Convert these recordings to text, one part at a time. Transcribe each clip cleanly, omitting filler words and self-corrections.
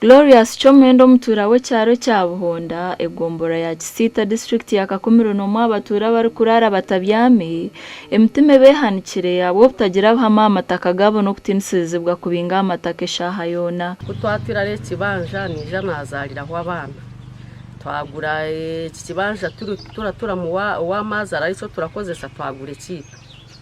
Glorious Kyomuhendo omutuura w'ekyaro ekya Buhonda, egomborora ya Kisiita disiturikiti ya Kakumiro n'omwe aha batuura abarikuraara batabyami, emitima ebeehanikire ahabw'obutagira buhame aha mataka gaabo n'okutiinisirizibwa kubinga aha mataka eshaaha yoona. Ku twatwire ari ekibanja naija nazaariraho abaana, twagura eki kibanja turatura ow'amaazi ararikyo turakozesa twagura ekyaitu.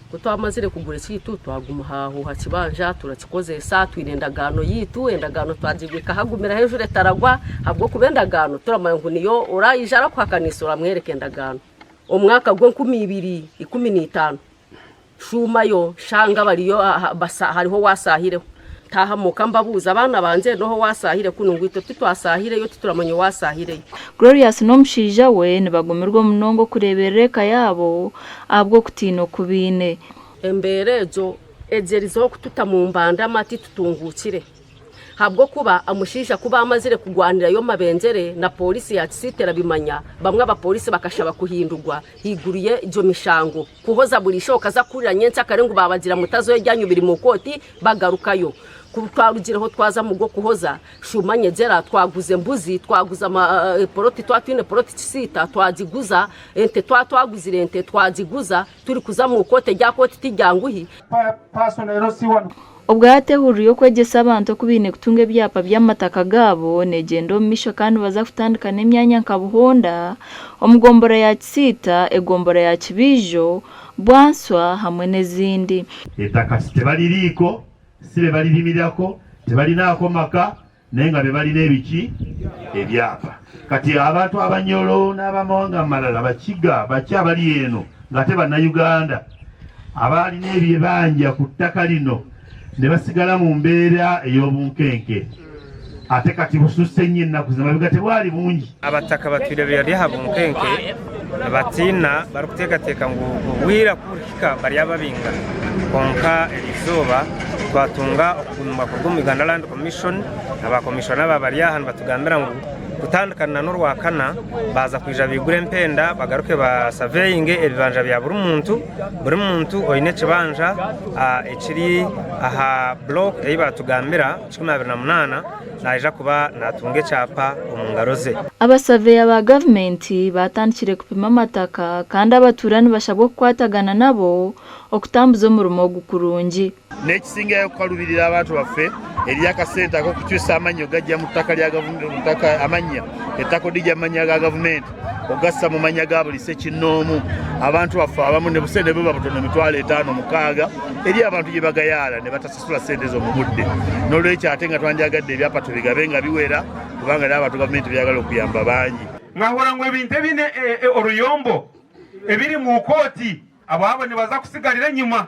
Ku twamazire kugura ekyaitu twaguma aho aha kibanja turakikozesa twine endagaano yaitu, endagaano twagibika ahagumire ahu enjura etaragwa ahabw'okuba endagaano turamanya ngu niyo oraija arakuhakanisa oramworeka endagaano. Omwaka gw'enkumi ibiri 15 nshuumayo nshanga bariyo hariho owasaahireho ntaaha muka mbabuuza abaana bangye n'oha owaasaahire kunu ngu itwe titwasaahireyo tituramanya owasaahireyo. Glorious n'omushaija we nibagumirwa munonga okureeberera eka yaabo ahabw'okutiina oku baine. Embeera egyo egyerizeho kututa mu mbandama titutunguukire ahabw'okuba omushaija ku baamazire kugwanirayo Mabengyere na pooriisi ya Kisiita erabimanya, bamwe abapooriisi bakashaba kuhindurwa haiguru y'egyo mishango kuhoza buri ishooka okaza kuhurira nyenkyakare ngu baabagira mutazoyo ebyanyu biri mu kooti bagarukayo. Ku twarugireho twaza omu gw'okuhoza Shuuma nyegyera twaguza embuzi, twaguza poloti twaba twine poloti Kisiita twagiguza, ente twaba twaguzire ente twagiguza, turikuza omu kooti erya kooti tiryanguhi. Obwo hati ehururu y'okwegyesa abantu oku baine kutunga ebyapa by'amataka gaabo neegyenda omu maisho kandi nibaza kutandika n'emyanya nka Buhonda, omu gombora ya Kisiita, egombora ya Kibiijo, Bwanswa hamwe n'ezindi. Ettaka tebaliriiko, si be balirimirako, tebalinaako maka naye nga be balina ebiki? Ebyapa. Kati abantu Abanyoro n'abamawanga amalala, Bakiga, baki abali eno ng'ate Bannayuganda abaalina ebibanja ku ttaka lino ne basigala mu mbeera ey'obunkenke. Ate kati bususse nnyo ennaku zino, emabega tebwali bungi. Abataka batwire bari aha bunkenke nibatiina barikuteekateeka ngu obwire ku burihika baryababinga. Kwonka eriizooba twatunga okugumibwa kuruga omu Uganda Land Commission, aba komishona aba bari aha nibatugambira ngu kutandika na n'orwakana baaza kwija baigure empenda bagaruke basaveyinge ebibanja bya buri muntu. Buri muntu oine ekibanja ekiri aha block ei baatugambira 28 naija kuba naatunga ekyapa omu ngaro ze. Abasaveya ba gavumenti baatandikire kupima amataka kandi abatuura nibashabwa okukwatagana nabo okutambuza omurimo ogu kurungi. N'ekisingayo kukarubirira abantu baffe eriyo akasente ak'okukyusa amannya ogajja mu ttaka lya gavumenti amannya ettaka odigya mu mannya ga gavumenti ogassa mu mannya ga buli ssekinnoomu. Abantu baffe abamu ne busente buba butono emitwalo etaano mukaaga eriyo abantu gye bagayaala ne batasasula ssente ezo mu budde. N'olwekyo ate nga twandyagadde ebyapa tubigabe nga biwera kubanga n'abantu gavumenti b'eyagala okuyamba bangi. Mwahurira ngu ebintu ebiine oruyombo ebiri mu kooti Abo abo nibaza kutsigarira enyima,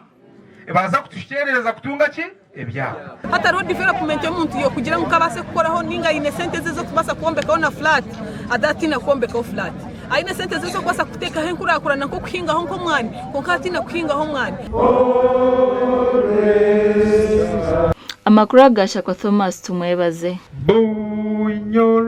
baza kutukyerereza kutunga ki? Ebyabo. Hatariho development omuntu yokugira ngu kabaase kukoraho ninga aine sente ze ez'okubaasa kwombekaho na flat adatiina kwombekaho flat. Aine sente ze ez'okubaasa kuteekaho enkurakurana nk'okuhingaho nk'omwani kwonka atiina kuhingaho omwani. Amakuru aga Shakwa Thomas Tumwebaze. Bunyoro.